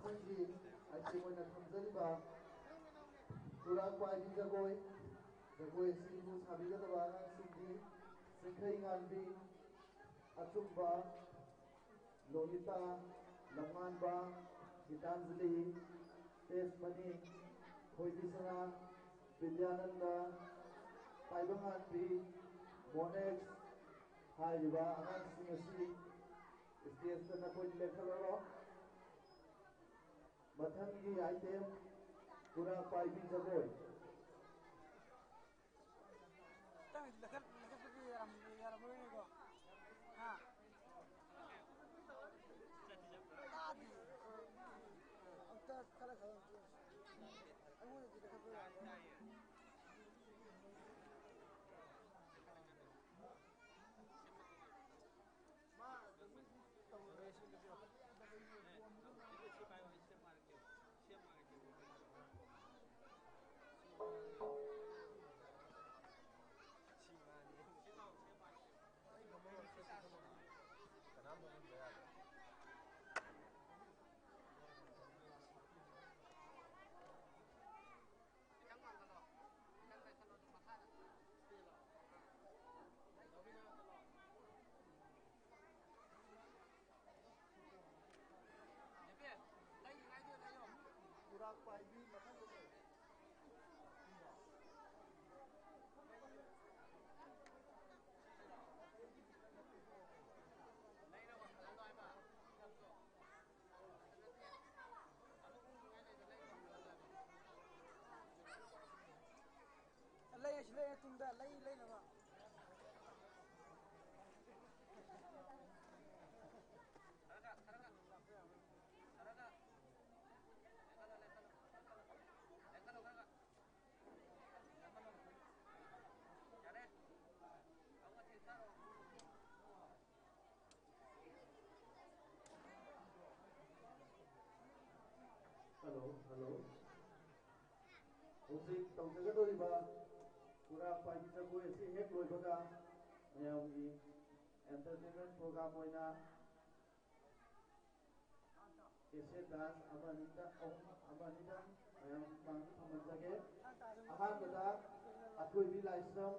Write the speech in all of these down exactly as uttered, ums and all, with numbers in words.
ꯑꯩꯈꯣꯏꯒꯤ ꯑꯥꯏꯇꯦꯝ ꯑꯣꯏꯅ ꯊꯝꯖꯔꯤꯕ ꯈꯨꯔꯥꯛ ꯄꯥꯏꯕꯤ ꯖꯒꯣꯏ, ꯖꯒꯣꯏ ꯑꯁꯤꯕꯨ ꯁꯥꯕꯤꯒꯗꯕ ꯑꯉꯥꯡꯁꯤꯡꯗꯤ ꯆꯤꯡꯈꯩ ꯉꯥꯟꯕꯤ, ꯑꯆꯨꯝꯕ, ꯂꯣꯍꯤꯇꯥ, ꯂꯝꯉꯥꯟꯕ, ꯒꯤꯇꯥꯟꯖꯂꯤ, ꯇꯦꯖꯃꯅꯤ, ꯊꯣꯏꯕꯤꯁꯅꯥ, ꯕꯤꯗ꯭ꯌꯥꯅꯟꯗ, ꯇꯥꯏꯕꯪꯉꯥꯟꯕꯤ, ꯃꯣꯅꯦꯛꯁ ꯍꯥꯏꯔꯤꯕ ꯑꯉꯥꯡꯁꯤꯡ ꯑꯁꯤ ꯁ꯭ꯇꯦꯖꯇ ꯅꯈꯣꯏ ꯂꯦꯞꯈꯠꯂꯔꯣ꯫ ꯃꯊꯪꯒꯤ ꯑꯥꯏꯇꯦꯝ ꯈꯨꯔꯥꯛ ꯄꯥꯏꯕꯤ ꯖꯒꯣꯏ꯫ ꯈꯤꯇꯪ ꯂꯩꯈꯠ-, ꯂꯩꯈꯠꯄꯗꯤ ꯌꯥꯔꯝ-, ꯌꯥꯔꯝꯃꯔꯣꯏꯅꯦꯀꯣ꯫ ꯍꯥ? ꯇꯥꯗꯦ꯫ ꯑꯝꯇ ꯈꯔ ꯈꯔ ꯑꯝꯇ ꯌꯦꯡꯁꯤ꯫ ꯑꯩꯉꯣꯟꯗꯗꯤ ꯂꯩꯈꯠꯄ ꯌꯥꯔꯝꯃꯔꯣꯏ꯫ ꯈꯨꯔꯥꯛ ꯄꯥꯏꯕꯤ ꯃꯊꯪꯗ ꯂꯩ꯫ ꯂꯩ, ꯑꯁꯤ ꯂꯩ, ꯇꯨꯡꯗ ꯂꯩ, ꯂꯩꯅꯕ꯫ Hello, hello. ꯍꯧꯖꯤꯛ ꯇꯧꯖꯒꯗꯧꯔꯤꯕ ꯈꯨꯔꯥꯛ ꯄꯥꯏꯕꯤ ꯖꯒꯣꯏ ꯑꯁꯤ ꯍꯦꯛ ꯂꯣꯏꯕꯒ ꯃꯌꯥꯝꯒꯤ entertainment program ꯑꯣꯏꯅ ꯀꯦꯁꯦꯠ ꯗꯥꯟꯁ ꯑꯃ ꯑꯅꯤꯗ, ꯑꯍꯨꯝ, ꯑꯃ ꯑꯅꯤꯗ ꯃꯌꯥꯝ ꯃꯥꯡꯗ ꯊꯝꯍꯟꯖꯒꯦ꯫ ꯑꯍꯥꯟꯕꯗ ꯑꯊꯣꯏꯕꯤ ꯂꯥꯏꯁ꯭ꯔꯝ꯫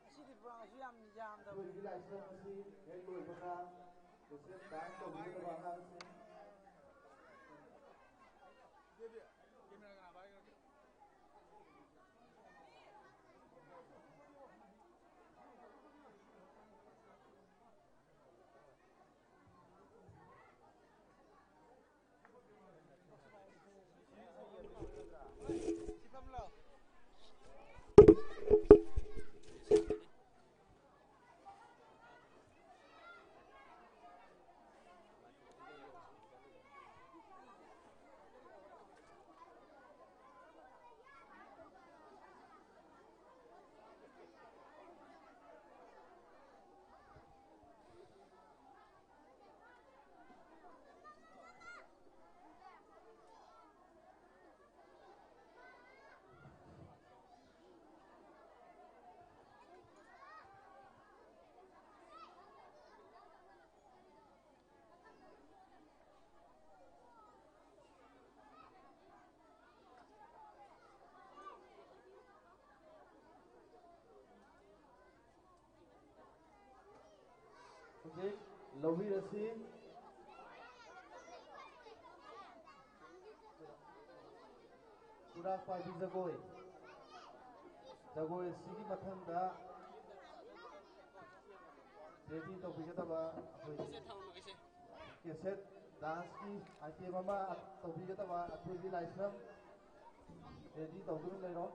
ꯉꯁꯤꯗꯤ ꯄ꯭ꯔꯣꯒ꯭ꯔꯥꯝꯁꯨ ꯌꯥꯝ ꯌꯥꯝꯗꯕꯅꯤ꯫ ꯑꯊꯣꯏꯕꯤ ꯂꯥꯏꯁ꯭ꯔꯝ ꯑꯁꯤ ꯍꯦꯛ ꯂꯣꯏꯕꯒ ꯀꯦꯁꯦꯠ ꯗꯥꯟꯁ ꯇꯧꯕꯤꯒꯗꯕ ꯑꯉꯥꯡꯁꯤꯡ꯫ ꯍꯧꯖꯤꯛ ꯂꯧꯕꯤꯔꯁꯤ꯫ ꯈꯨꯔꯥꯛ ꯄꯥꯏꯕꯤ ꯖꯒꯣꯏ꯫ ꯖꯒꯣꯏ ꯑꯁꯤꯒꯤ ꯃꯊꯪꯗ ꯔꯦꯗꯤ ꯇꯧꯕꯤꯒꯗꯕ ꯑꯩꯈꯣꯏꯒꯤ ꯀꯦꯁꯦꯠ ꯗꯥꯟꯁꯀꯤ ꯑꯥꯏꯇꯦꯝ ꯑꯃ ꯇꯧꯕꯤꯒꯗꯕ ꯑꯊꯣꯏꯕꯤ ꯂꯥꯏꯁ꯭ꯔꯝ ꯔꯦꯗꯤ ꯇꯧꯗꯨꯅ ꯂꯩꯔꯣ꯫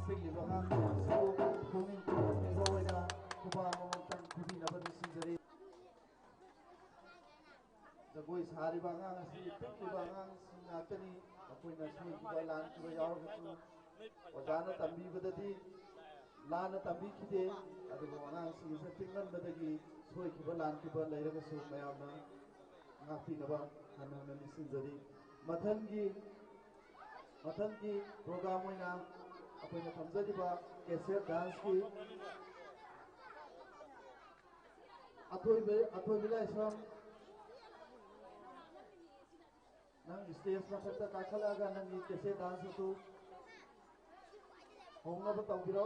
ꯄꯤꯛꯂꯤꯕ ꯑꯉꯥꯡꯁꯤꯡꯁꯨ ꯄꯨꯛꯅꯤꯡ ꯊꯧꯒꯠꯄꯤꯕ ꯑꯣꯏꯅ ꯈꯨꯕꯥꯛ ꯑꯃꯃꯝꯇꯪ ꯈꯨꯕꯤꯅꯕ ꯅꯤꯡꯁꯤꯡꯖꯔꯤ꯫ ꯖꯒꯣꯏ ꯁꯥꯔꯤꯕ ꯑꯉꯥꯡ ꯑꯁꯤ ꯄꯤꯛꯂꯤꯕ ꯑꯉꯥꯡꯁꯤꯡ ꯉꯥꯛꯇꯅꯤ꯫ ꯃꯈꯣꯏꯅ ꯁꯣꯏꯈꯤꯕ ꯂꯥꯟꯈꯤꯕ ꯌꯥꯎꯔꯒꯁꯨ ꯑꯣꯖꯥꯅ ꯇꯝꯕꯤꯕꯗꯗꯤ ꯂꯥꯟꯅ ꯇꯝꯕꯤꯈꯤꯗꯦ꯫ ꯑꯗꯨꯕꯨ ꯑꯉꯥꯡꯁꯤꯡ ꯑꯁꯤ ꯄꯤꯛꯃꯟꯕꯗꯒꯤ ꯁꯣꯏꯈꯤꯕ ꯂꯥꯟꯈꯤꯕ ꯂꯩꯔꯒꯁꯨ ꯃꯌꯥꯝꯅ ꯉꯥꯛꯄꯤꯅꯕ ꯍꯟꯅ ꯍꯟꯅ ꯅꯤꯡꯁꯤꯡꯖꯔꯤ꯫ ꯃꯊꯪꯒꯤ ꯃꯊꯪꯒꯤ ꯄ꯭ꯔꯣꯒ꯭ꯔꯥꯝ ꯑꯣꯏꯅ ꯑꯩꯈꯣꯏꯅ ꯊꯝꯖꯔꯤꯕ ꯀꯦꯁꯦꯠ ꯗꯥꯟꯁꯀꯤ ꯑꯊꯣꯏꯕ, ꯑꯊꯣꯏꯕ ꯂꯥꯏꯁ꯭ꯔꯝ, ꯅꯪ ꯁ꯭ꯇꯦꯖ ꯃꯊꯛꯇ ꯀꯥꯈꯠꯂꯛꯑꯒ ꯅꯪꯒꯤ ꯀꯦꯁꯦꯠ ꯗꯥꯟꯁ ꯑꯗꯨ ꯍꯧꯅꯕ ꯇꯧꯕꯤꯔꯣ꯫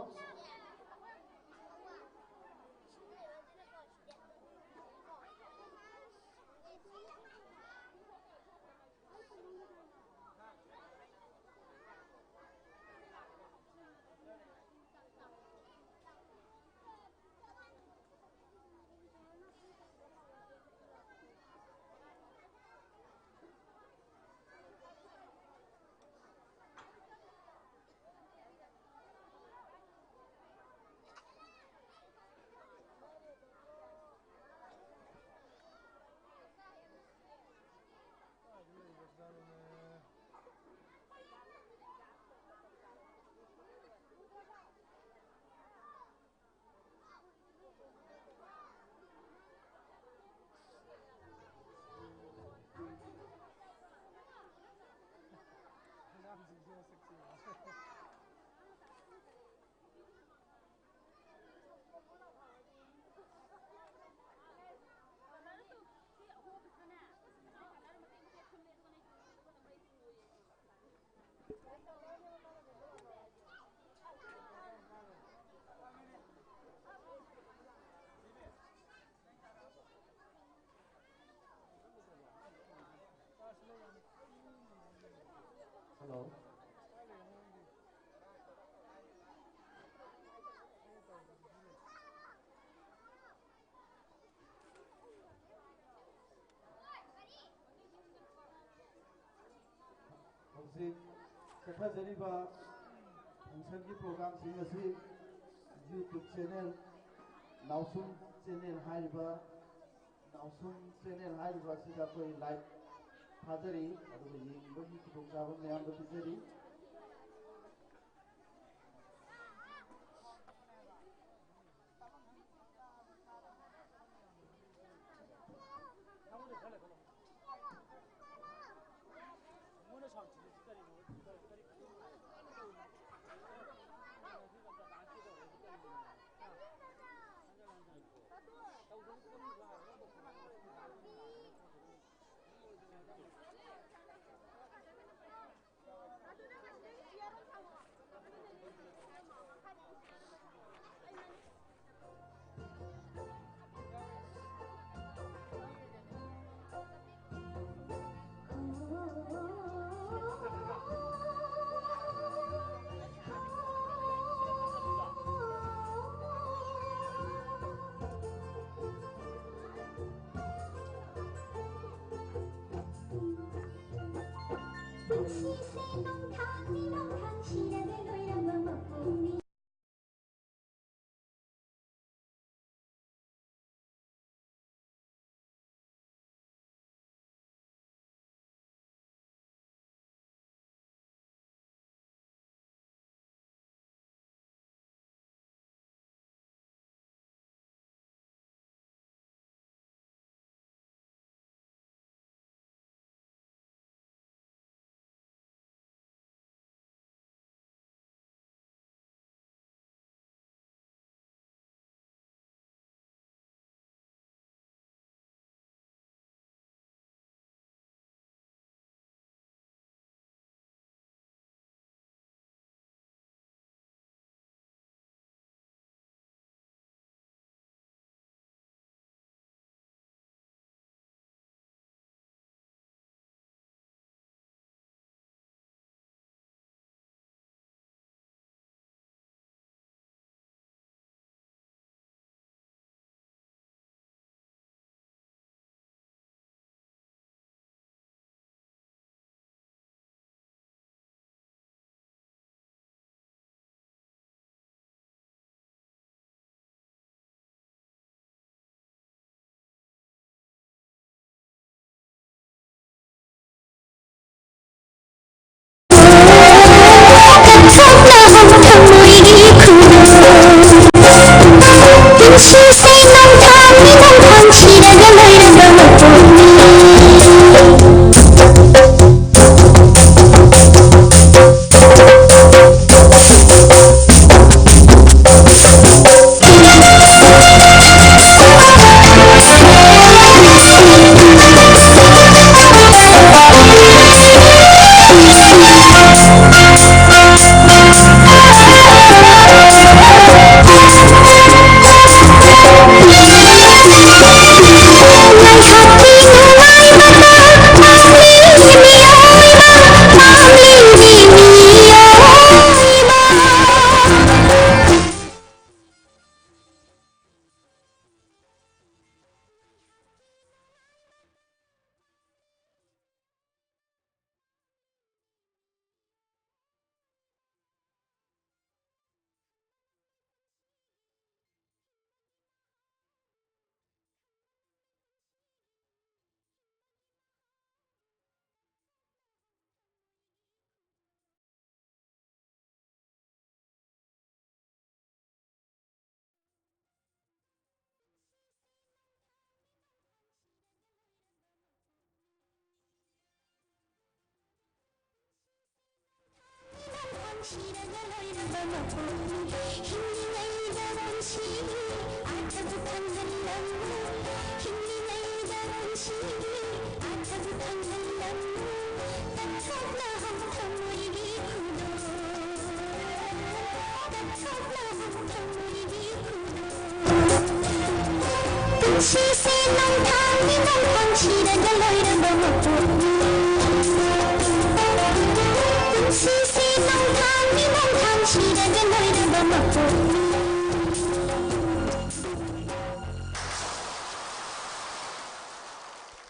Hello. ꯍꯧꯖꯤꯛ ꯆꯠꯊꯖꯔꯤꯕ Functionꯒꯤ programꯁꯤꯡ ꯑꯁꯤ YouTube channel, ꯅꯥꯎꯁꯨꯝ channel ꯍꯥꯏꯔꯤꯕ, ꯅꯥꯎꯁꯨꯝ channel ꯍꯥꯏꯔꯤꯕ ꯑꯁꯤꯗ ꯑꯩꯈꯣꯏ live ꯊꯥꯖꯔꯤ, ꯑꯗꯨꯒ ꯌꯦꯡꯕꯒꯤ ꯈꯨꯗꯣꯡꯆꯥꯕ ꯃꯌꯥꯝꯗ ꯄꯤꯖꯔꯤ꯫ ꯄꯨꯟꯁꯤꯁꯦ ꯅꯣꯡꯊꯥꯡꯅꯤ, ꯅꯣꯡꯊꯥꯡ ꯁꯤꯔꯒ ꯂꯣꯏꯔꯝꯕ ꯃꯄꯨꯅꯤ꯫ ꯁꯤꯔꯒ ꯂꯣꯏꯔꯕ ꯃꯄꯣꯛꯅꯤ, ꯍꯤꯡꯂꯤꯉꯩꯗ ꯅꯨꯡꯁꯤꯕꯤ, ꯑꯥꯊꯕꯨ ꯈꯪꯍꯜꯂꯝꯃꯨ꯫ ꯍꯤꯡꯂꯤꯉꯩꯗ ꯅꯨꯡꯁꯤꯕꯤ, ꯑꯥꯊꯕꯨ ꯈꯪꯍꯜꯂꯝꯃꯨ꯫ ꯀꯠꯊꯣꯛꯂꯕ ꯊꯃꯣꯏꯒꯤ ꯈꯨꯗꯣꯜ, ꯀꯠꯊꯣꯛꯂꯕ ꯊꯃꯣꯏꯒꯤ ꯈꯨꯗꯣꯜ꯫ ꯄꯨꯟꯁꯤꯁꯦ ꯅꯣꯡꯊꯥꯡꯅꯤ, ꯅꯣꯡꯊꯥꯡ ꯁꯤꯔꯒ ꯂꯣꯏꯔꯕ ꯃꯄꯣꯛꯅꯤ꯫ ꯄꯨꯟꯁꯤꯁꯦ ꯅꯣꯡꯊꯥꯡꯅꯤ, ꯅꯣꯡꯊꯥꯡ ꯁꯤꯔꯒ ꯂꯣꯏꯔꯕ ꯃꯄꯣꯛꯅꯤ꯫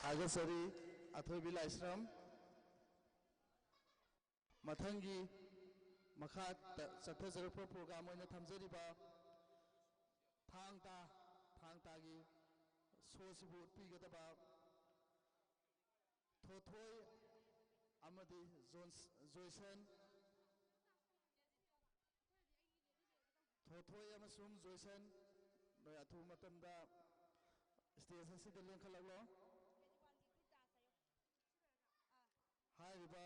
ꯊꯥꯒꯠꯆꯔꯤ ꯑꯊꯣꯏꯕꯤ ꯂꯥꯏꯁ꯭ꯔꯝ꯫ ꯃꯊꯪꯒꯤ ꯃꯈꯥ ꯇ-, ꯆꯠꯊꯖꯔꯛꯄ ꯄ꯭ꯔꯣꯒ꯭ꯔꯥꯝ ꯑꯣꯏꯅ ꯊꯝꯖꯔꯤꯕ ꯊꯥꯡ ꯇꯥ, ꯊꯥꯡ ꯇꯥꯒꯤ ꯁꯣꯁꯤꯕꯨ ꯎꯠꯄꯤꯒꯗꯕ ꯊꯣꯊꯣꯏ ꯑꯃꯗꯤ ꯖꯣꯟꯁ-, ꯖꯣꯏꯁꯟ꯫ ꯊꯣꯊꯣꯏ ꯑꯃꯁꯨꯡ ꯖꯣꯏꯁꯟ, ꯅꯣꯏ ꯑꯊꯨꯕ ꯃꯇꯝꯗ ꯁ꯭ꯇꯦꯖ ꯑꯁꯤꯗ ꯂꯦꯡꯈꯠꯂꯛꯂꯣ꯫ ꯍꯥꯏꯔꯤꯕ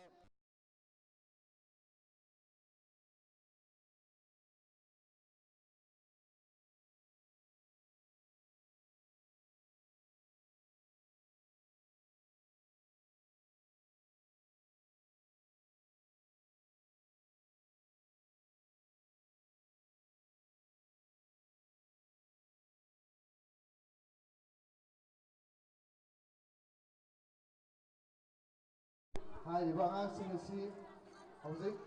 ꯍꯥꯏꯔꯤꯕ ꯑꯉꯥꯡꯁꯤꯡ ꯑꯁꯤ ꯍꯧꯖꯤꯛ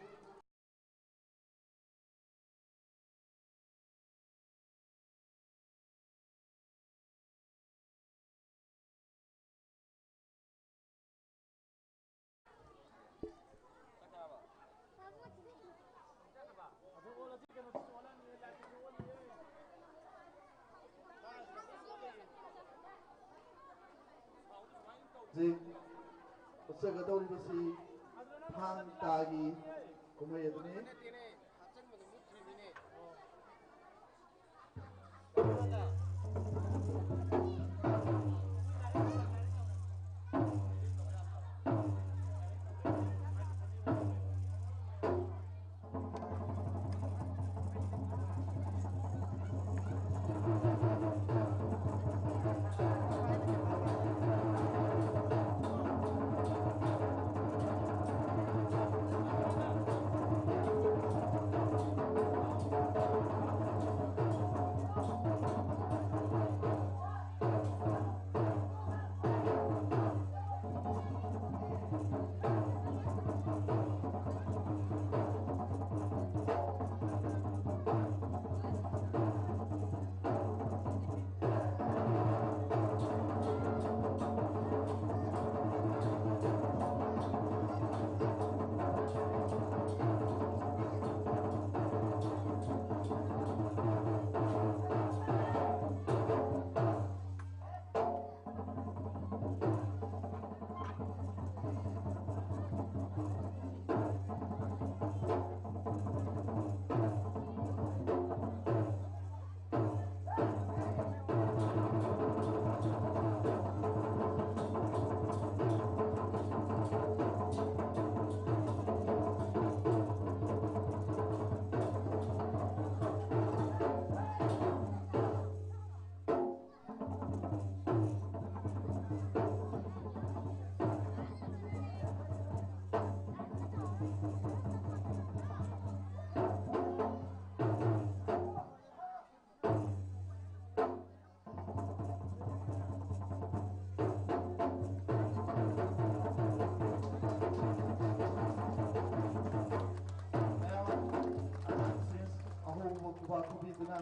ꯍꯧꯖꯤꯛ ꯎꯠꯆꯒꯗꯧꯔꯤꯕꯁꯤ ꯊꯥꯡ ꯇꯥꯒꯤ ꯀꯨꯝꯍꯩ ꯑꯗꯨꯅꯤ꯫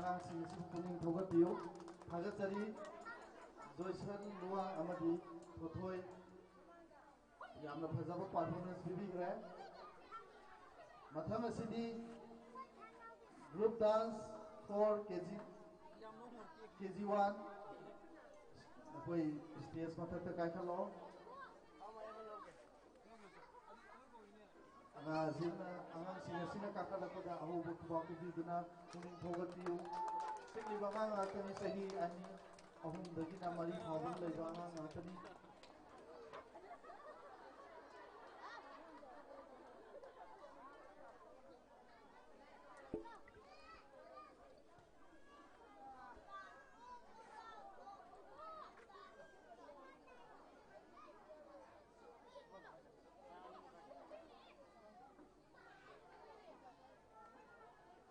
ꯑꯉꯥꯡꯁꯤꯡ ꯑꯁꯤꯕꯨ ꯄꯨꯛꯅꯤꯡ ꯊꯧꯒꯠꯄꯤꯌꯨ꯫ ꯊꯥꯒꯠꯆꯔꯤ꯫ ꯖꯣꯏꯁꯟ ꯂꯨꯋꯥꯡ ꯑꯃꯗꯤ ꯊꯣꯊꯣꯏ ꯌꯥꯝꯅ ꯐꯖꯕ performance ꯄꯤꯕꯤꯈ꯭ꯔꯦ꯫ ꯃꯊꯪ ꯑꯁꯤꯗꯤ group dance for K G, K G one꯫ ꯑꯩꯈꯣꯏ stage ꯃꯊꯛꯇ ꯀꯥꯏꯈꯠꯂꯛꯑꯣ꯫ ꯑꯉꯥꯡꯁꯤꯡꯅ, ꯑꯉꯥꯡꯁꯤꯡ ꯑꯁꯤꯅ ꯀꯥꯈꯠꯂꯛꯄꯗ ꯑꯍꯧꯕ ꯈꯨꯕꯥꯛ ꯈꯨꯕꯤꯗꯨꯅ ꯄꯨꯛꯅꯤꯡ ꯊꯧꯒꯠꯄꯤꯌꯨ꯫ ꯄꯤꯛꯂꯤꯕ ꯑꯉꯥꯡ ꯉꯥꯛꯇꯅꯤ, ꯆꯍꯤ ꯑꯅꯤ, ꯑꯍꯨꯝꯗꯒꯤꯅ ꯃꯔꯤ ꯐꯥꯎꯕ ꯂꯩꯕ ꯑꯉꯥꯡ ꯉꯥꯛꯇꯅꯤ꯫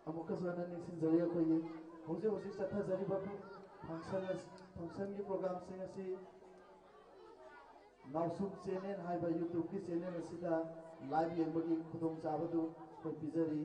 ꯑꯃꯨꯛꯀꯁꯨ ꯍꯟꯅ ꯅꯤꯡꯁꯤꯡꯖꯔꯤ, ꯑꯩꯈꯣꯏꯒꯤ ꯍꯧꯖꯤꯛ ꯍꯧꯖꯤꯛ ꯆꯠꯊꯖꯔꯤꯕ function ꯑꯁ-, functionꯒꯤ programꯁꯤꯡ ꯑꯁꯤ ꯅꯥꯎꯁꯨꯝ channel ꯍꯥꯏꯕ YouTubeꯀꯤ channel ꯑꯁꯤꯗ live ꯌꯦꯡꯕꯒꯤ ꯈꯨꯗꯣꯡꯆꯥꯕꯗꯨ ꯑꯩꯈꯣꯏ ꯄꯤꯖꯔꯤ꯫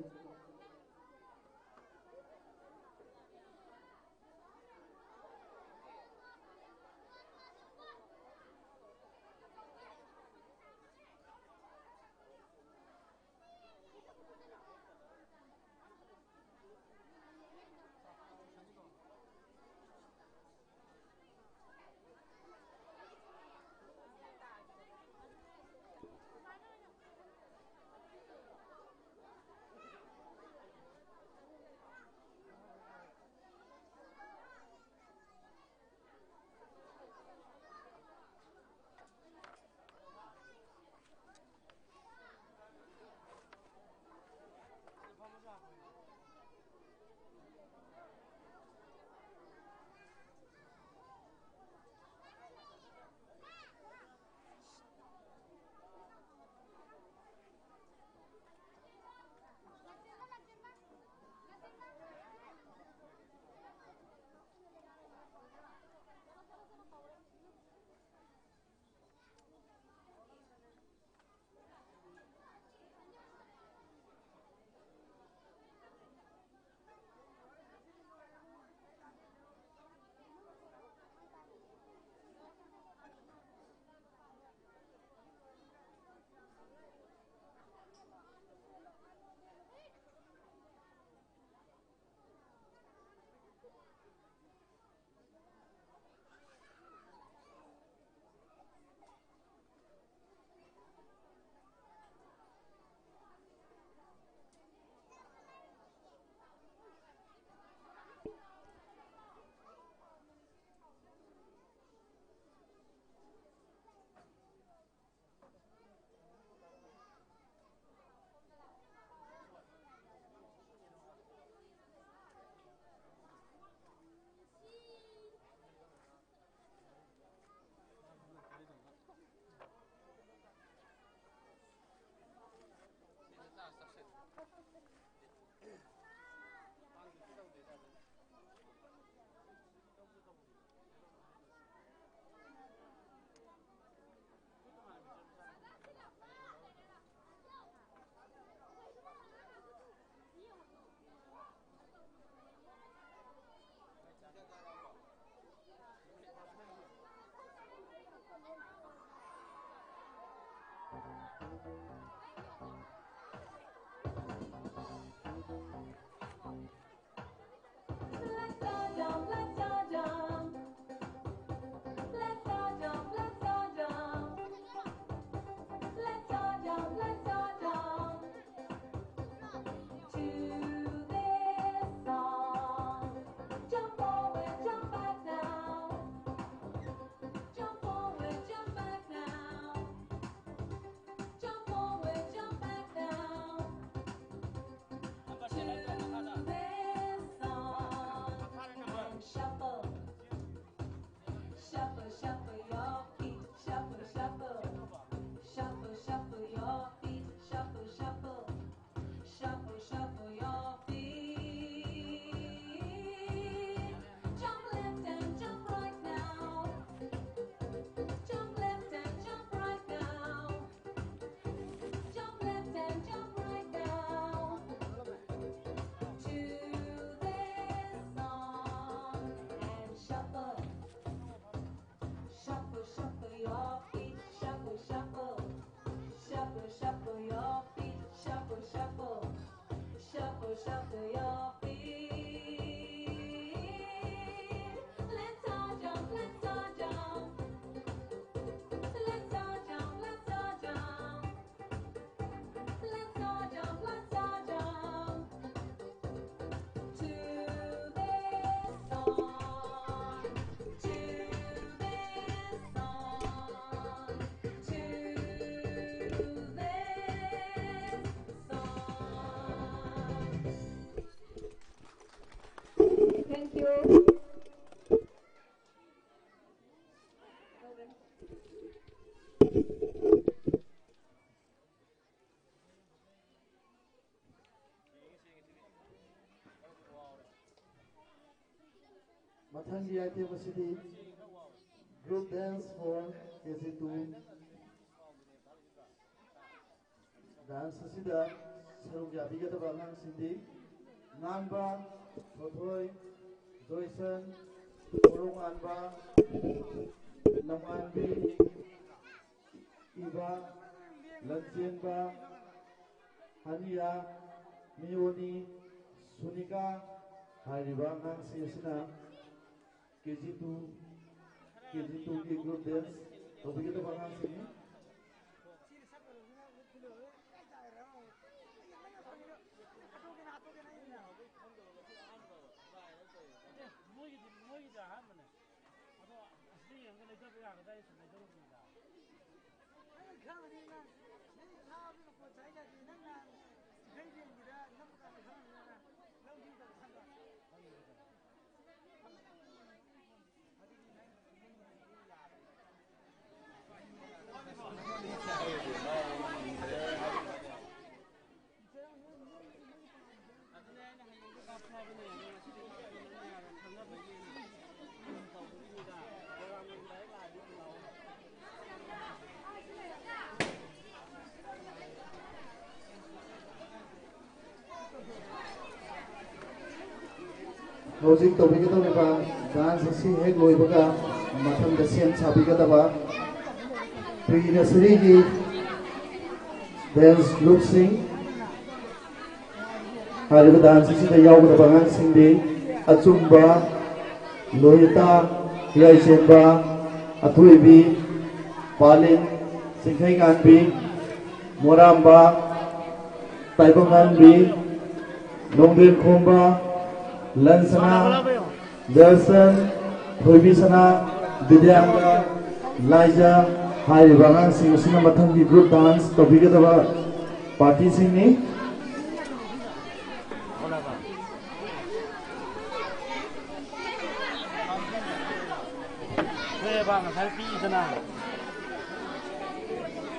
ꯃꯊꯪꯒꯤ item ꯑꯁꯤꯗꯤ group dance for K G two. Dance ꯑꯁꯤꯗ ꯁꯔꯨꯛ ꯌꯥꯕꯤꯒꯗꯕ ꯑꯉꯥꯡꯁꯤꯡꯗꯤ ꯉꯥꯟꯕ, ꯊꯣꯏꯊꯣꯏ, ꯖꯣꯏꯁꯟ, ꯃꯣꯔꯣꯛꯉꯥꯟꯕ, ꯅꯣꯡꯉꯥꯟꯕꯤ, ꯏꯕ, ꯂꯟꯆꯦꯟꯕ, ꯍꯅꯤꯌꯥ, ꯃꯤꯌꯣꯅꯤ, ꯁꯨꯅꯤꯀꯥ ꯍꯥꯏꯔꯤꯕ ꯑꯉꯥꯡꯁꯤꯡ ꯑꯁꯤꯅ K G two, K G two ꯒꯤ group dance ꯇꯧꯕꯤꯒꯗꯕ ꯑꯉꯥꯡꯁꯤꯡꯅꯤ꯫ ꯃꯣꯏꯒꯤꯗꯤ, ꯃꯣꯏꯒꯤꯗꯤ ꯑꯍꯥꯟꯕꯅꯦ꯫ ꯑꯗꯣ ꯑꯁꯤꯗ ꯌꯦꯡꯉꯒ ꯂꯩꯊꯕ ꯌꯥꯒꯗ꯭ꯔꯥ? ꯑꯩ ꯁꯨꯝ ꯂꯩꯊꯔꯨꯕꯅꯤꯗ꯫ ꯅꯪ ꯈꯪꯉꯅꯤ, ꯅꯪ, ꯅꯪ ꯊꯥꯕꯗꯨꯅ ꯄꯣꯠ ꯆꯥꯏ ꯌꯥꯗꯦ꯫ ꯅꯪ ꯅꯍꯥꯟ ꯏꯁꯩ ꯌꯦꯡꯕꯗ ꯅꯝꯕ ꯀꯥꯟꯗ ꯈꯪꯉꯅꯤ, ꯅꯪ ꯂꯧꯁꯤꯡ ꯇꯧꯔꯀꯥꯟꯗ꯫ ꯍꯧꯖꯤꯛ ꯇꯧꯕꯤꯒꯗꯧꯔꯤꯕ dance ꯑꯁꯤ ꯍꯦꯛ ꯂꯣꯏꯕꯒ ꯃꯊꯪꯗ ꯁꯦꯝ ꯁꯥꯕꯤꯒꯗꯕ pre nurseryꯒꯤ dance groupꯁꯤꯡ꯫ ꯍꯥꯏꯔꯤꯕ dance ꯑꯁꯤꯗ ꯌꯥꯎꯒꯗꯕ ꯑꯉꯥꯡꯁꯤꯡꯗꯤ ꯑꯆꯨꯝꯕ, ꯂꯣꯍꯤꯇꯥ, ꯍꯤꯌꯥꯏꯁꯦꯝꯕ, ꯑꯊꯣꯏꯕꯤ, ꯄꯥꯂꯤꯟ, ꯆꯤꯡꯈꯩꯉꯥꯟꯕꯤ, ꯃꯣꯔꯥꯝꯕ, ꯇꯥꯏꯕꯪꯉꯥꯟꯕꯤ, ꯅꯣꯡꯗꯦꯟꯈꯣꯝꯕ, ꯂꯟꯁꯅꯥ, ꯗꯔꯁꯟ, ꯊꯣꯏꯕꯤꯁꯅꯥ, ꯕꯤꯗ꯭ꯌꯥꯡꯒ, ꯂꯥꯏꯖꯥ ꯍꯥꯏꯔꯤꯕ ꯑꯉꯥꯡꯁꯤꯡ ꯑꯁꯤꯅ ꯃꯊꯪꯒꯤ group dance ꯇꯧꯕꯤꯒꯗꯕ partyꯁꯤꯡꯅꯤ꯫ ꯀꯩꯕ ꯉꯁꯥꯏ ꯄꯤꯛꯏꯗꯅ?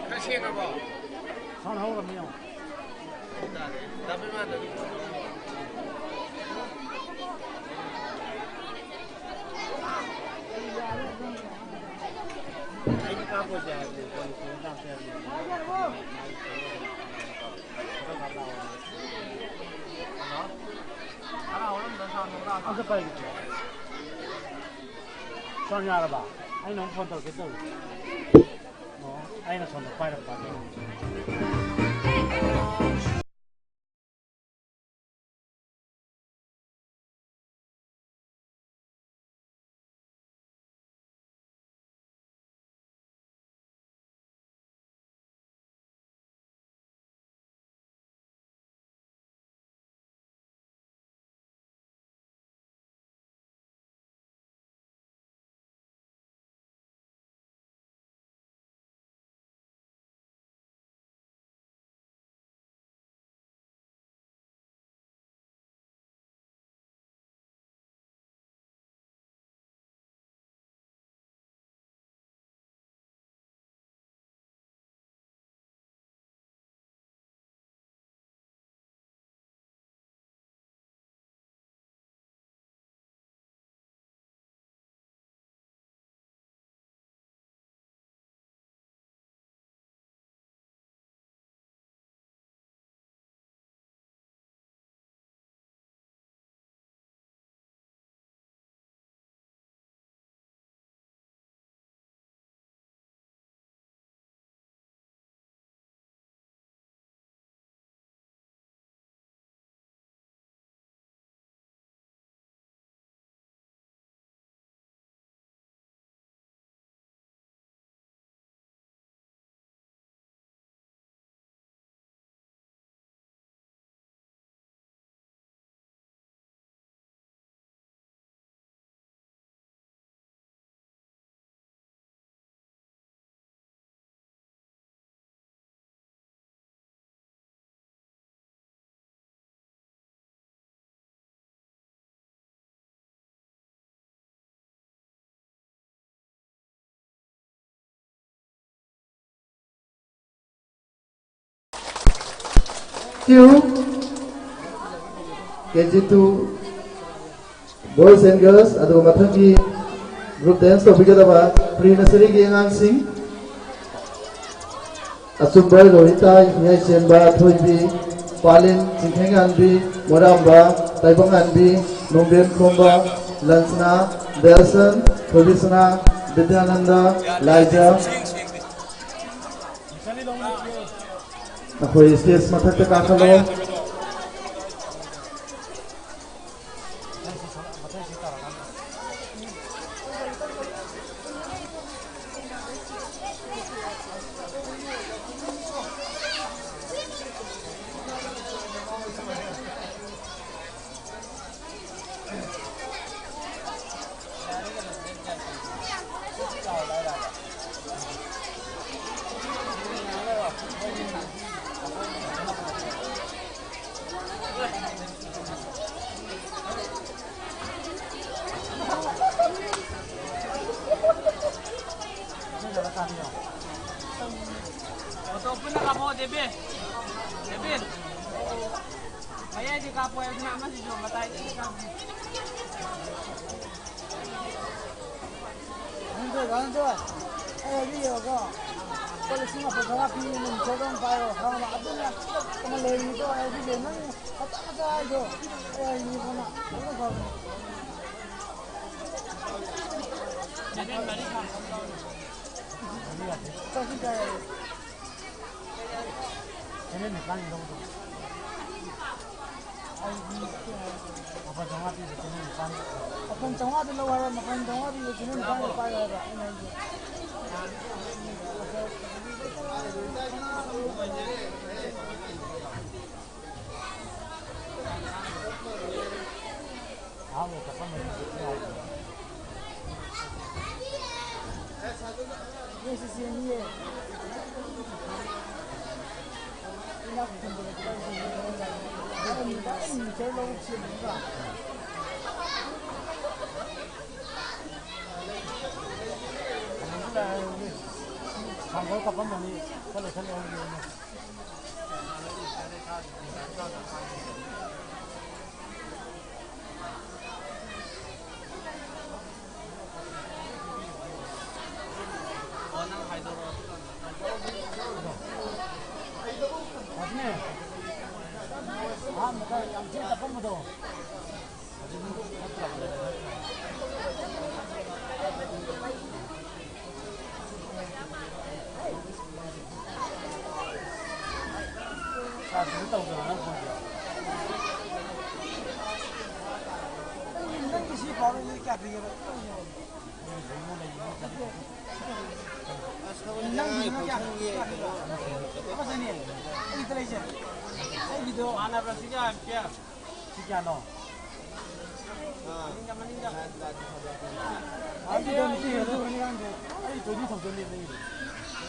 ꯈꯔ ꯁꯦꯡꯉꯕꯣ? Sound ꯍꯧꯔꯝꯅꯤ ꯌꯦꯡꯉꯣ꯫ ꯇꯥꯔꯦ꯫ ꯇꯥꯕ ꯏꯃꯥꯟꯅꯕꯤ꯫ ꯐꯣꯟ ꯌꯥꯔꯕ? ꯑꯩꯅ ꯑꯃꯨꯛ ꯐꯣꯟ ꯇꯧꯔꯛꯀꯦ ꯇꯧꯔꯤ꯫ ꯑꯣ, ꯑꯩꯅ ꯁꯣꯝꯗ ꯄꯥꯏꯔꯛꯄ ꯑꯗꯨꯏꯅꯤ꯫ Two, K G two, boys and girls, ꯑꯗꯨꯒ ꯃꯊꯪꯒꯤ Group dance ꯇꯧꯕꯤꯒꯗꯕ pre nurseryꯒꯤ ꯑꯉꯥꯡꯁꯤꯡ, ꯑꯆꯨꯝꯕ ꯔꯣꯍꯤꯇꯥ, ꯍꯤꯌꯥꯏꯆꯦꯟꯕ ꯊꯣꯏꯕꯤ, ꯄꯥꯂꯤꯟ ꯆꯤꯡꯈꯩꯉꯥꯟꯕꯤ, ꯃꯣꯏꯔꯥꯝꯕ, ꯇꯥꯏꯕꯪꯉꯥꯟꯕꯤ, ꯅꯣꯡꯕꯦꯟ ꯈꯣꯝꯕ, ꯂꯟꯁꯅꯥ, ꯕꯦꯜꯁꯟ, ꯊꯣꯏꯕꯤꯁꯅꯥ, ꯕꯤꯗ꯭ꯌꯥꯅꯟꯗ, ꯂꯥꯏꯖ꯫ ꯅꯈꯣꯏ stage ꯃꯊꯛꯇ ꯀꯥꯈꯠꯂꯣ꯫ ꯐꯣꯇꯣ ꯄꯨꯟꯅ ꯀꯥꯞꯄꯛꯑꯣ, ꯗꯦꯕꯤꯟ꯫ ꯗꯦꯕꯤꯟ꯫ ꯃꯌꯥꯏꯗꯤ ꯀꯥꯞꯄꯣ ꯍꯥꯏꯕꯅ ꯑꯃꯁꯤꯁꯨ ꯃꯇꯥꯏꯗ ꯀꯥꯞꯄꯣ꯫ ꯗꯥ ꯙꯅꯟꯖꯣꯏ, ꯗꯥ ꯙꯅꯟꯖꯣꯏ, ꯑꯩ ꯍꯥꯏꯕꯤꯒꯦꯕꯀꯣ꯫ ꯂꯨꯄꯥ ꯂꯤꯁꯤꯡ ꯃꯥꯄꯟ ꯆꯥꯝꯃꯉꯥ ꯄꯤꯕꯅꯦ, ꯃꯤꯇꯔꯗꯣ ꯑꯃ ꯄꯥꯏꯔꯣ, ꯈꯪꯉꯕ? ꯑꯗꯨꯅ ꯀꯩꯅꯣ ꯂꯩꯔꯤꯅꯤꯀꯣ, ꯑꯩ ꯍꯥꯏꯕꯤꯒꯦ, ꯅꯪ ꯃꯆꯥ ꯃꯆꯥ ꯍꯥꯏꯗꯣ ꯑꯩ ꯍꯥꯏꯕꯤꯒꯦ, ꯐꯅ ꯐꯖꯅ ꯐꯕꯅꯦ꯫ ꯆꯠꯈꯤ ꯀꯥꯏ꯫ ꯆꯦꯅꯦꯜ ꯅꯤꯄꯥꯟꯒꯤ ꯂꯧꯕꯗꯣ꯫ ꯑꯩꯗꯤ ꯃꯥꯄꯟ ꯆꯥꯝꯃꯉꯥ ꯄꯤꯕ ꯆꯦꯅꯦꯜ ꯅꯤꯄꯥꯟ꯫ ꯃꯥꯄꯟ ꯆꯥꯝꯃꯉꯥꯗ ꯂꯧ ꯍꯥꯏꯕ, ꯃꯥꯄꯟ ꯆꯥꯝꯃꯉꯥ ꯄꯤꯕ ꯆꯦꯅꯦꯜ ꯅꯤꯄꯥꯟꯗꯣ ꯄꯥꯏꯌꯣ ꯍꯥꯏꯕ ꯑꯩꯅ ꯍꯥꯏꯁꯦ꯫ ꯑꯍꯥꯟꯕ ꯆꯠꯄ ꯃꯔꯤ ꯆꯠꯄ ꯌꯥꯏ꯫ ꯅꯣꯏ ꯁꯤ ꯆꯦꯟꯅꯤꯌꯦ꯫ ꯏꯅꯥꯛ ꯈꯨꯟꯕꯗ ꯈꯤꯇꯪ ꯆꯦꯟꯕ ꯈꯔ ꯆꯥꯏ꯫ ꯑꯩ ꯅꯨꯃꯤꯗꯥꯡ ꯑꯩ ꯅꯨꯃꯤꯠ ꯈꯔ ꯂꯧꯕ ꯆꯦꯟꯕꯗꯨꯗ꯫ ꯁꯥꯡꯒꯣꯜ ꯀꯥꯞꯄꯝꯕꯅꯤ, ꯈꯔ ꯂꯩꯈꯠ ꯂꯩꯍꯧꯔꯤꯕꯅꯤ꯫ ꯑꯍꯥꯟꯕꯗ ꯌꯥꯝ ꯊꯤꯅ ꯇꯞꯄꯝꯕꯗꯣ꯫ ꯆꯥꯁꯤꯁꯨ ꯇꯧꯗꯅ ꯅꯪ ꯐꯣꯟꯁꯦ꯫ ꯅꯪꯒꯤ ꯁꯤ ꯄꯥꯎꯗꯤ ꯀꯌꯥ ꯄꯤꯒꯦꯕ? ꯅꯪꯒꯤꯗꯨꯅ ꯀꯌꯥ? ꯀꯌꯥ ꯄꯤꯕ? ꯑꯃ ꯆꯅꯤ꯫ ꯑꯩꯒꯤꯗ ꯂꯩꯁꯦ꯫ ꯑꯩꯒꯤꯗꯣ ꯃꯥꯟꯅꯕ꯭ꯔꯥ? ꯁꯤꯒ ꯀꯌꯥ? ꯁꯤ ꯀꯌꯥꯅꯣ? ꯃꯅꯤꯡꯗ, ꯃꯅꯤꯡꯗ꯫ ꯑꯩꯒꯤꯗꯣ ꯅꯨꯄꯤ ꯑꯗꯨ ꯑꯩ twenty thousand ꯅꯦ ꯅꯪꯒꯤꯗꯣ꯫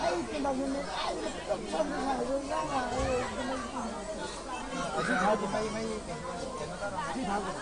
ꯑꯩ ꯀꯩꯅꯣꯗꯨꯅꯦ, ꯑꯩ ꯆꯞ ꯆꯞ ꯉꯥꯏꯔꯦ, ꯉꯥꯏꯔꯦ꯫ ꯑꯁꯤ ꯊꯥꯎꯗꯣ ꯃꯩ, ꯃꯩ ꯀꯩꯅꯣ, ꯀꯩꯅꯣ ꯇꯧꯔꯝꯃꯣ꯫ ꯑꯁꯤ ꯊꯥꯎꯗꯣ꯫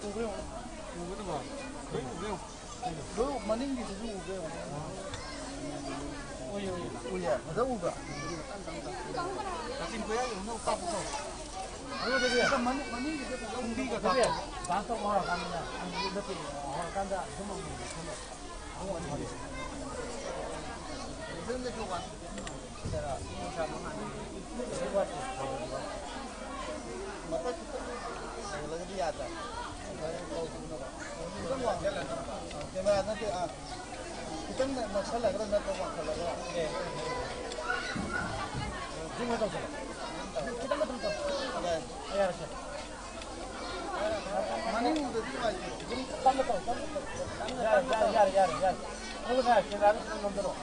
ꯎꯕꯗꯨꯕꯣ? ꯂꯣꯏ ꯎꯕ꯭ꯔꯥ ꯌꯦꯡꯉꯣ꯫ ꯂꯣꯏ ꯎ-, ꯃꯅꯤꯡꯒꯤꯁꯤꯁꯨ ꯎꯕ꯭ꯔꯥ ꯌꯦꯡꯉꯣ꯫ ꯎꯏ, ꯎꯏ꯫ ꯎꯏꯌꯦ? ꯐꯖꯅ ꯎꯕ꯭ꯔꯥ? ꯀꯥꯆꯤꯟ ꯀꯣꯏꯌꯥꯒꯤ ꯍꯧꯅ ꯀꯥꯞꯄꯨꯀꯣ꯫ ꯑꯗꯨꯗꯤ ꯃꯅꯤꯡ-, ꯃꯅꯤꯡꯒꯤꯁꯦ ꯐꯖꯅ ꯎꯕ꯭ꯔꯥ? ꯗꯥꯟꯁ ꯇꯧꯕ ꯍꯧꯔꯀꯥꯟꯗꯅꯦ, ꯅꯠꯇꯦ, ꯍꯧꯔꯀꯥꯟꯗ ꯑꯗꯨꯝ ꯑꯃꯨꯛ ꯁꯦꯝꯃꯣ꯫ ꯈꯤꯇꯪ ꯅꯛꯁꯜꯂꯒ ꯅꯠꯇ꯭ꯔ ꯋꯥꯡꯈꯠꯂꯒ? ꯆꯤꯡꯗ ꯇꯧꯁꯜꯂꯣ꯫ ꯈꯤꯇꯪ ꯈꯛꯇꯪ ꯇꯧ꯫ ꯌꯥꯔꯦ, ꯁꯦ꯫ ꯃꯅꯤꯡꯗꯗꯤ ꯅꯨꯡꯉꯥꯏꯇꯦ꯫ ꯇꯞꯅ ꯇꯧ, ꯇꯞꯅ ꯇꯧ꯫ ꯌꯥꯔꯦ, ꯌꯥꯔꯦ, ꯌꯥꯔꯦ, ꯌꯥꯔꯦ, ꯌꯥꯔꯦ꯫ ꯑꯗꯨꯒ ꯁꯦ, ꯀꯦꯃꯦꯔꯥꯗ ꯁꯨꯝ ꯅꯝꯊꯔꯛꯑꯣ꯫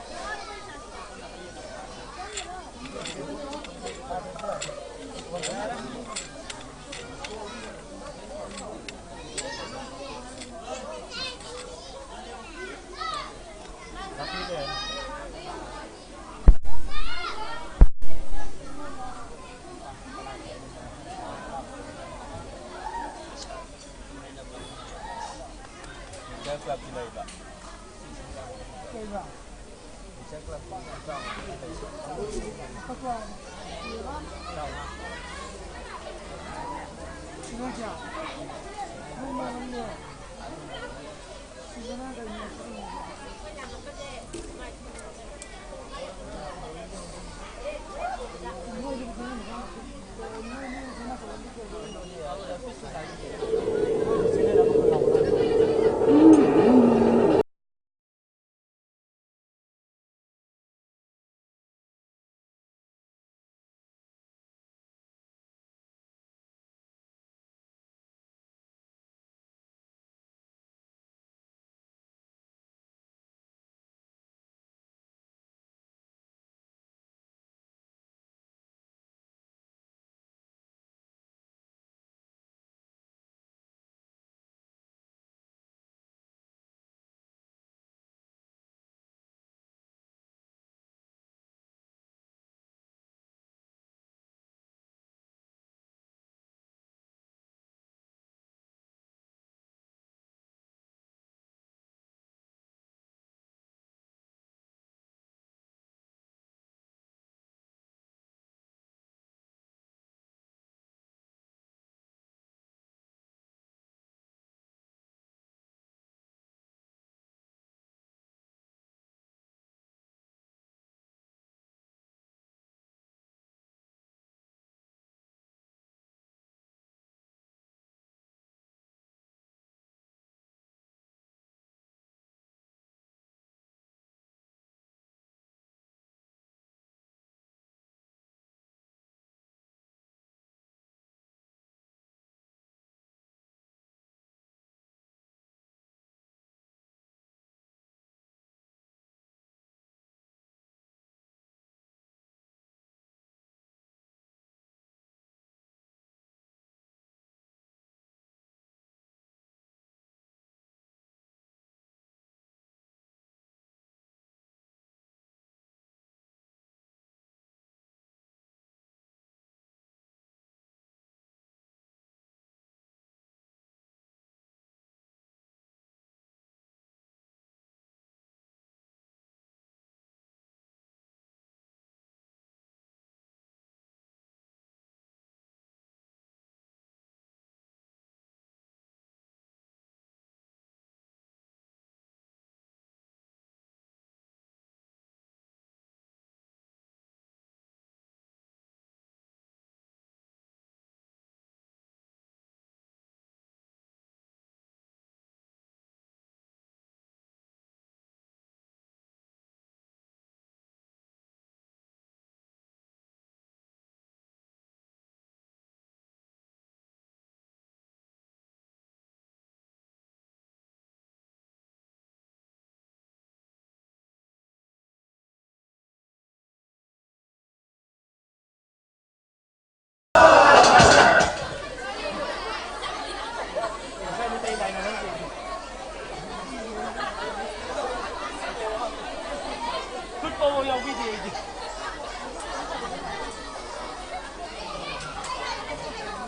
ꯈꯨꯠ ꯐꯥꯎꯕ ꯌꯥꯎꯕꯤꯗꯦ ꯑꯩꯗꯤ꯫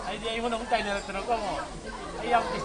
ꯑꯩꯗꯤ ꯑꯩꯉꯣꯟꯗ ꯑꯃꯨꯛ ꯇꯥꯏꯅꯔꯛꯇꯅꯀꯣ ꯑꯃꯨꯛ꯫ ꯑꯩ ꯌꯥꯎꯗꯦ꯫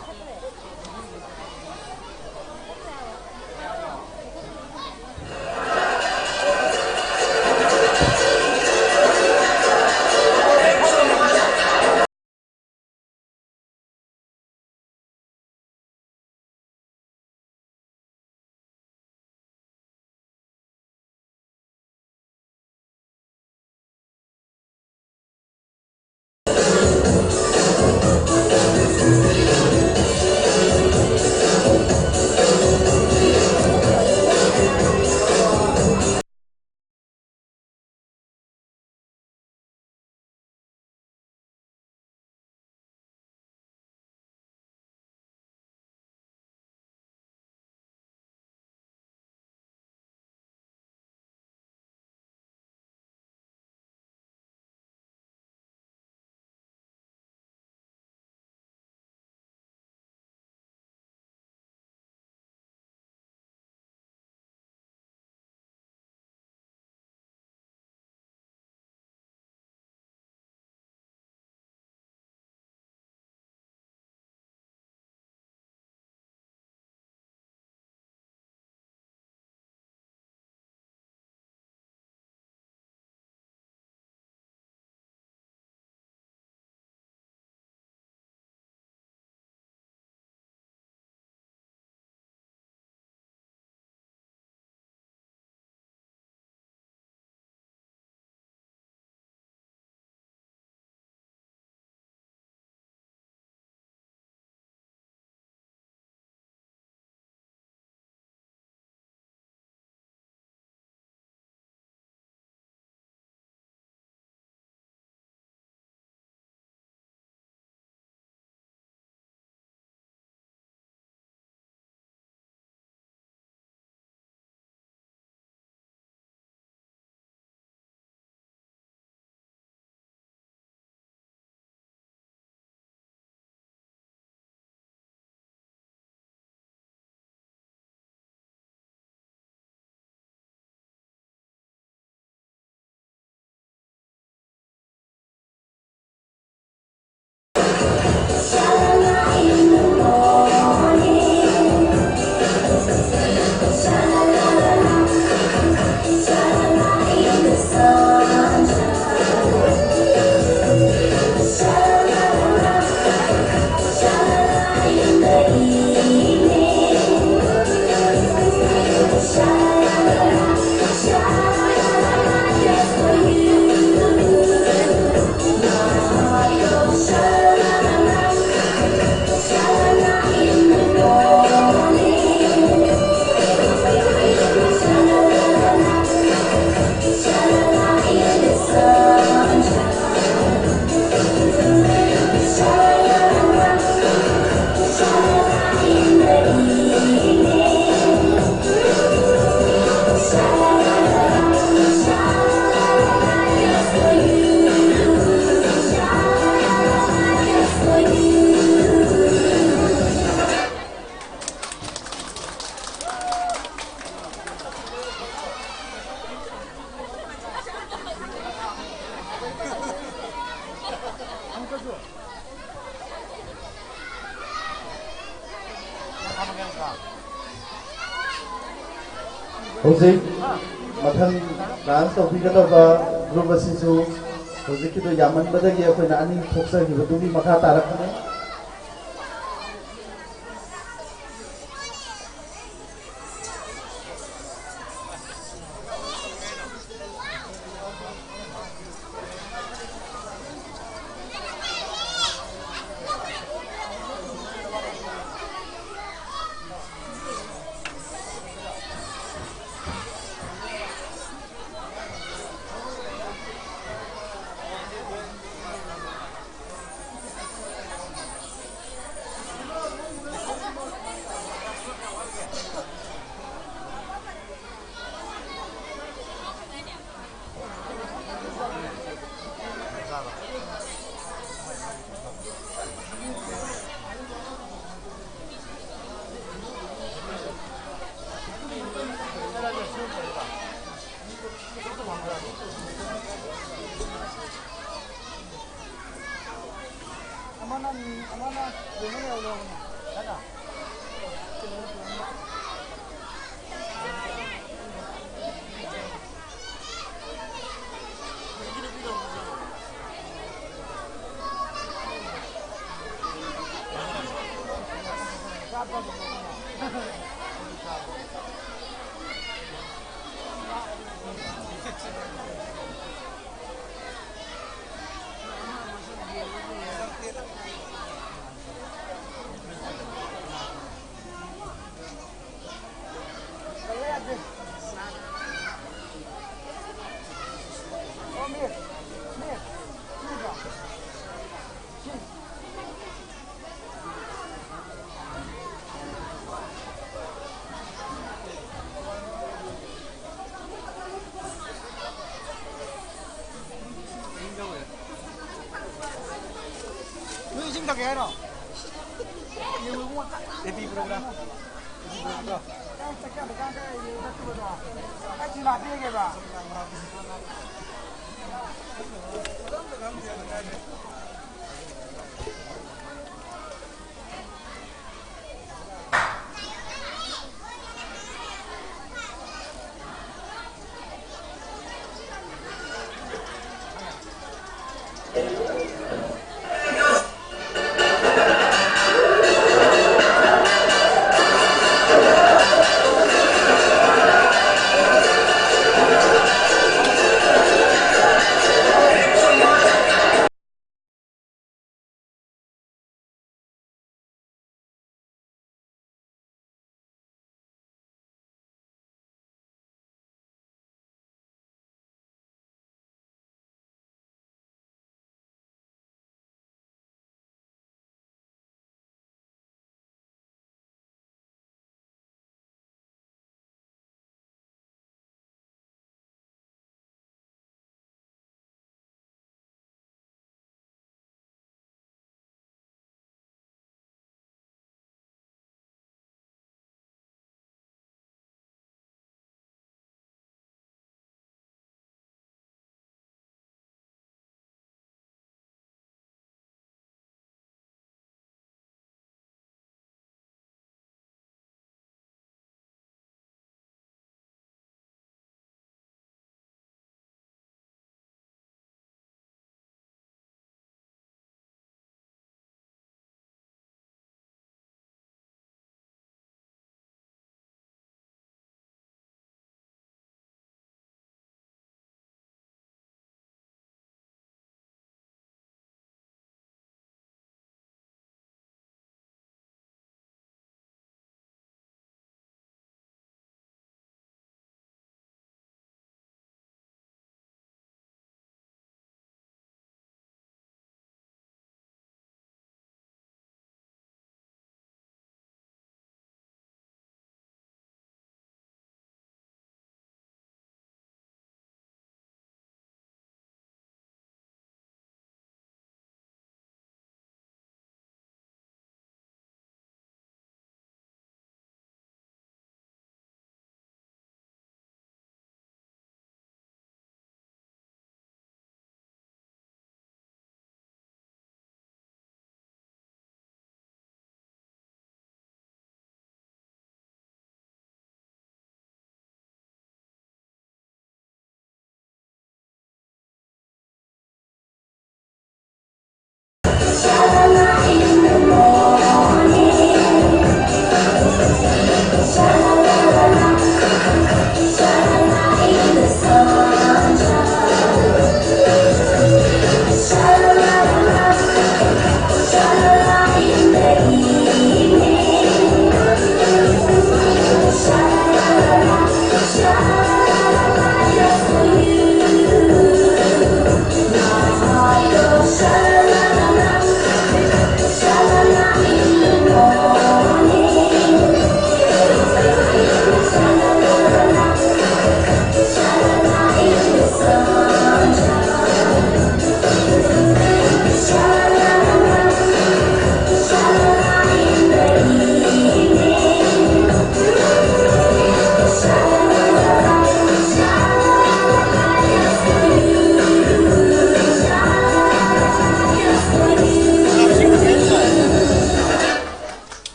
ꯍꯧꯖꯤꯛ ꯃꯊꯪ ꯗꯥꯟꯁ ꯇꯧꯕꯤꯒꯗꯕ ꯒ꯭ꯔꯨꯞ ꯑꯁꯤꯁꯨ ꯍꯧꯖꯤꯛꯀꯤꯗꯣ ꯌꯥꯝꯃꯟꯕꯗꯒꯤ ꯑꯩꯈꯣꯏꯅ ꯑꯅꯤ ꯊꯣꯛꯆꯈꯤꯕꯗꯨꯒꯤ ꯃꯈꯥ ꯇꯥꯔꯛꯀꯅꯤ꯫ ꯅꯣꯏ ꯏꯁꯤꯡ ꯊꯛꯀꯦ ꯍꯥꯏꯔꯣ? ꯌꯦꯡꯉꯨ ꯏꯕꯨꯡꯉꯣ, ꯀꯟꯅ ꯕꯦꯕꯤ ꯄ꯭ꯔꯣꯒ꯭ꯔꯥꯝ꯫ Baby programme. ꯅꯪ ꯆꯠꯀꯗ꯭ꯔꯀꯥꯟꯗ ꯌꯦꯡꯉꯨ ꯆꯠꯇꯨꯕꯗꯣ꯫ ꯑꯩ ꯊꯤꯜꯂꯥ ꯄꯤꯔꯒꯦꯕ꯫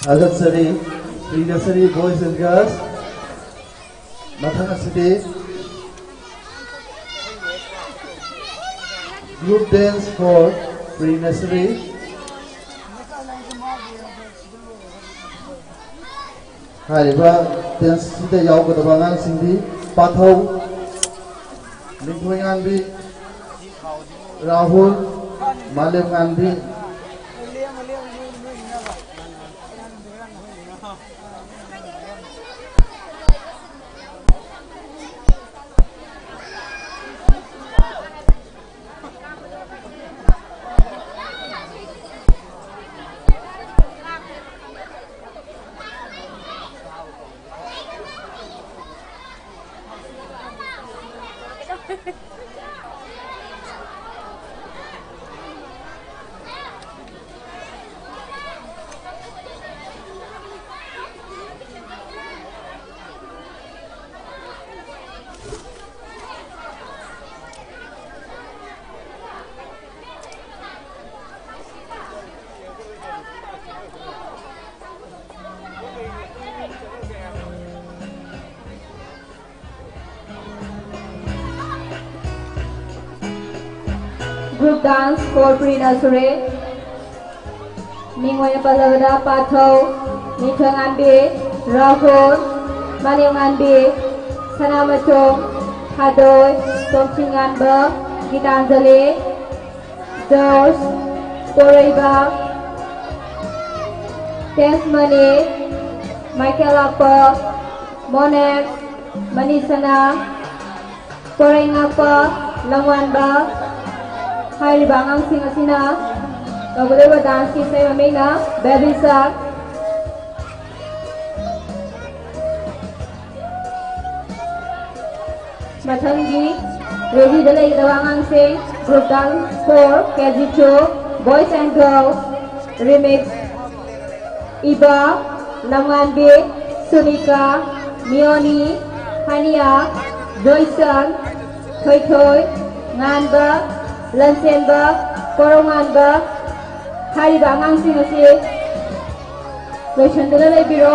ꯊꯥꯒꯠꯆꯔꯤ꯫ Pre nursery boys and girls꯫ ꯃꯊꯪ ꯑꯁꯤꯗꯤ group dance for pre nursery꯫ ꯍꯥꯏꯔꯤꯕ dance ꯁꯤꯗ ꯌꯥꯎꯒꯗꯕ ꯑꯉꯥꯡꯁꯤꯡꯗꯤ ꯄꯥꯊꯧ, ꯂꯤꯡꯊꯣꯏꯉꯥꯟꯕꯤ, Rahul, ꯃꯥꯂꯦꯝꯉꯥꯟꯕꯤ꯫ Group dance for pre nursery. ꯃꯤꯡ ꯑꯣꯏꯅ ꯄꯜꯂꯕꯗ ꯄꯥꯊꯧ, ꯅꯤꯡꯊꯣꯏꯉꯥꯟꯕꯤ, ꯔꯥꯍꯨꯜ, ꯃꯥꯂꯦꯝꯉꯥꯟꯕꯤ, ꯁꯅꯥꯃꯆꯨꯝ, ꯊꯥꯗꯣꯏ, ꯇꯣꯝꯊꯤꯉꯥꯟꯕ, ꯒꯤꯇꯥꯟꯖꯂꯤ, ꯖꯣꯔꯖ, ꯄꯣꯔꯩꯕ, ꯇꯦꯖꯃꯅꯤ, ꯃꯥꯏꯀꯦꯜꯂꯥꯛꯄ, ꯃꯣꯅꯦꯛꯁ, ꯃꯅꯤꯁꯅꯥ, ꯄꯣꯔꯩꯉꯥꯛꯄ, ꯂꯝꯋꯥꯟꯕ ꯍꯥꯏꯔꯤꯕ ꯑꯉꯥꯡꯁꯤꯡ ꯑꯁꯤꯅ ꯇꯧꯒꯗꯧꯔꯤꯕ dance ꯀꯤ ꯏꯁꯩ ꯃꯃꯤꯡꯅ Baby Shark꯫ ꯃꯊꯪꯒꯤ ready ꯗ ꯂꯩꯒꯗꯕ ꯑꯉꯥꯡꯁꯤꯡ group dance for K G two boys and girls remix꯫ ꯏꯕ, ꯂꯝꯉꯥꯟꯕꯤ, ꯁꯨꯅꯤꯀꯥ, ꯃꯤꯌꯣꯅꯤ, ꯍꯥꯅꯤꯌꯥ, ꯖꯣꯏꯁꯟ, ꯊꯣꯏꯊꯣꯏ, ꯉꯥꯟꯕ, ꯂꯟꯆꯦꯟꯕ, ꯀꯣꯔꯧꯉꯥꯟꯕ ꯍꯥꯏꯔꯤꯕ ꯑꯉꯥꯡꯁꯤꯡ ꯑꯁꯤ ꯂꯣꯏꯁꯤꯟꯗꯨꯅ ꯂꯩꯕꯤꯔꯣ꯫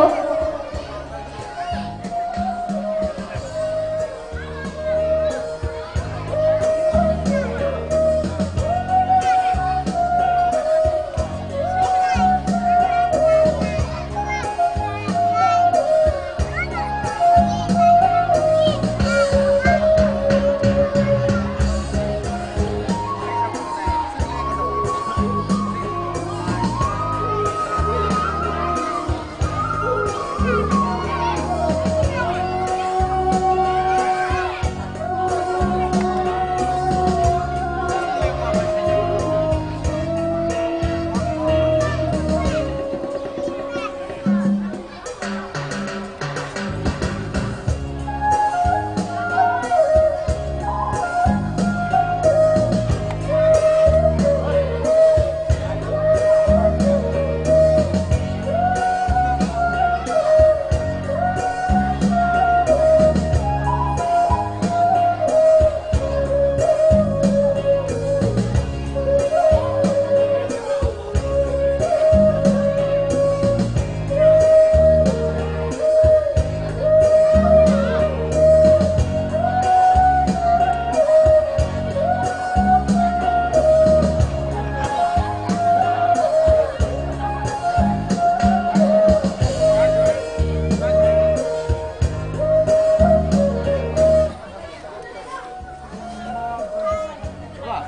ꯁꯣꯐꯥ!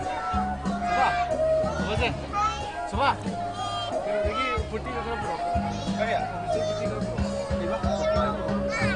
ꯁꯣꯐꯥ! ꯁꯣꯐꯥꯁꯦ! ꯁꯣꯐꯥ! ꯀꯩꯅꯣꯗꯒꯤ ꯐꯨꯔꯇꯤꯗꯣ ꯈꯔ ꯄꯨꯔꯛꯑꯣ꯫ ꯀꯔꯤ? ꯑꯣꯐꯤꯁꯇꯒꯤ ꯐꯨꯔꯇꯤ ꯈꯔ ꯄꯨꯔꯛꯑꯣ꯫ ꯀꯩꯕ? ꯐꯨꯔꯇꯤ ꯈꯔ ꯄꯨꯔꯛꯑꯣ꯫